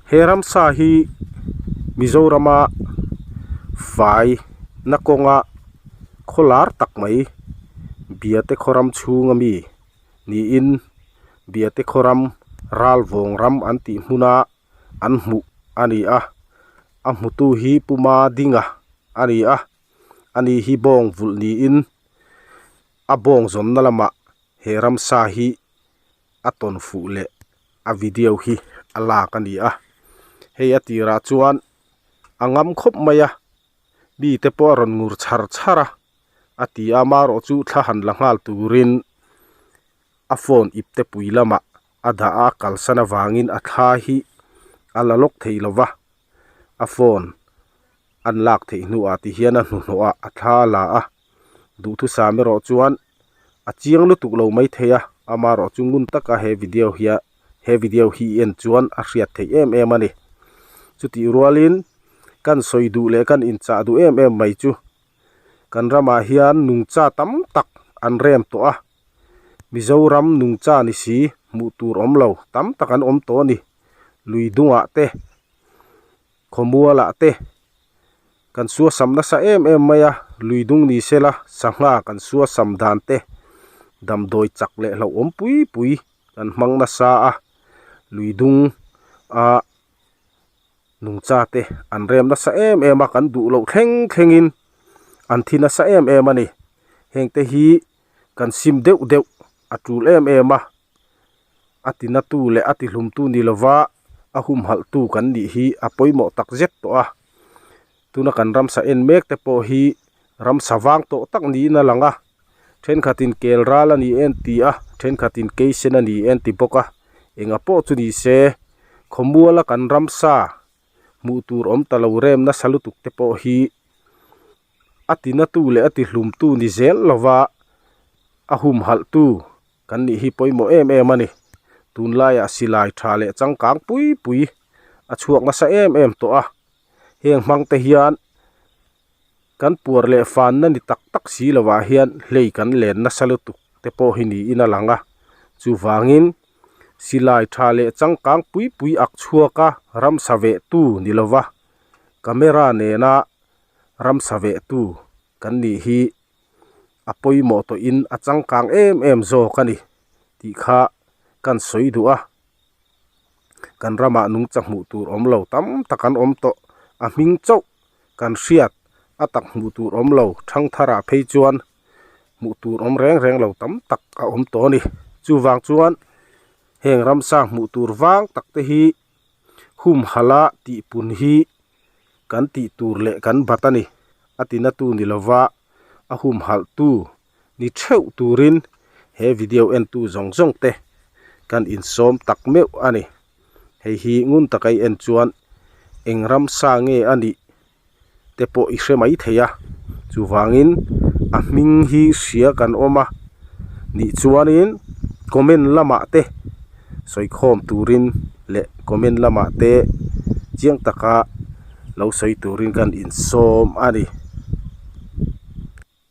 He ramsa hi Mizorama fai na kawnga khaw lar tak mai Biate khaw ram chhung ami niin Biate khaw ram Ralvawng ram an tih hmuna an hmuh a ni a a hmutu hi Puma Dinga a ni a ani hi bawng vulh niin a bawng zawnna lamah he ramsa hi a tawn fuh leh a video hi a lak a ni a hei a tirah chuan a ngam khawp mai a mi te pawh a rawn ngur chhar chhar a a ti a amaherawh chu thla han la nghal turin a phone ip te pui lamah a dah a a kalsan avangin a thla hi a la lawk thei lo va a phone an lak theih hnuah ti hian a hnuhnawh ah a thla a la a duhthusam erawh chuan a chiang lutuk lo maithei a amaherawh chu ngun taka he video hian he video hi i en chuan a hriat theih em em a ni chutih rualin kan sawi duh leh kan inchah duh em em mai chu kan ramah hian nungcha tam tak an rem tawh a Mizoram nungcha ni si hmuh tur awm lo tam tak an awm tawh a ni lui dungah te Khawmualah te kan suasam nasa em em mai a, lui dung ni sela sangha kan suasam dan te damdawi chak leh hlauhawm pui pui kan hmang nasa a, lui dung a nungcha te an rem nasa em em a, kan duh loh thleng thlengin an thi nasa em em a ni, heng te hi kan sim deuh deuh a tul em em a. A tinatu leh a tihlumtu ni lova a humhalhtu kan nih hi a pawimawh tak zet tawh a. Tuna kan ramsa en mek te pawh hi ramsa vang tawh tak niin a lang a. Thenkhatin kel ral a ni en ti a, thenkhatin keisen a ni en ti bawk a. Enga pawh chu ni se, khawmuala kan ramsa hmuh tur awm ta lo rem nasa lutuk te pawh hi a tinatu leh a tihlumtu ni zel lova a humhalhtu Kan nih hi pawimawh em em a ni. Tunlaiah silai tha leh changkang pui pui a chhuak nasa em em tawh a. Heng hmang te hian kan puar leh fanna ni tak tak si lovah hian hlei kan len nasa lutuk te pawh hi niin a lang a. Chuvangin silai tha leh changkang pui pui ak chhuak a ramsa vehtu ni lova camera nena ramsa vehtu kan nih hi a pawimawh tawhin a changkang em em zawk a ni tih kha kan sawi duh a kan ramah nungcha hmuh tur awm lo tam tak an awm tawh a hming chauh kan hriat a tak hmuh tur awm lo thangtharah phei chuan hmuh tur awm reng reng lo tam tak a awm tawh a ni chuvang chuan heng ramsa hmuh tur vang tak te hi humhalh a tihpun hi kan tih tur leh kan bat a ni a tinatu ni lova a humhalh tu ni theuh turin he video en tu zawng zawng te kan insawm tak meuh a ni hei hi ngun taka i en chuan eng ramsa nge a nih te pawh i hre mai thei a chuvangin a hming hi hria kan awm a nih chuanin comment lamah te sawikhawm turin leh comment lamah te chiang taka lo sawi turin kan insawm a ni.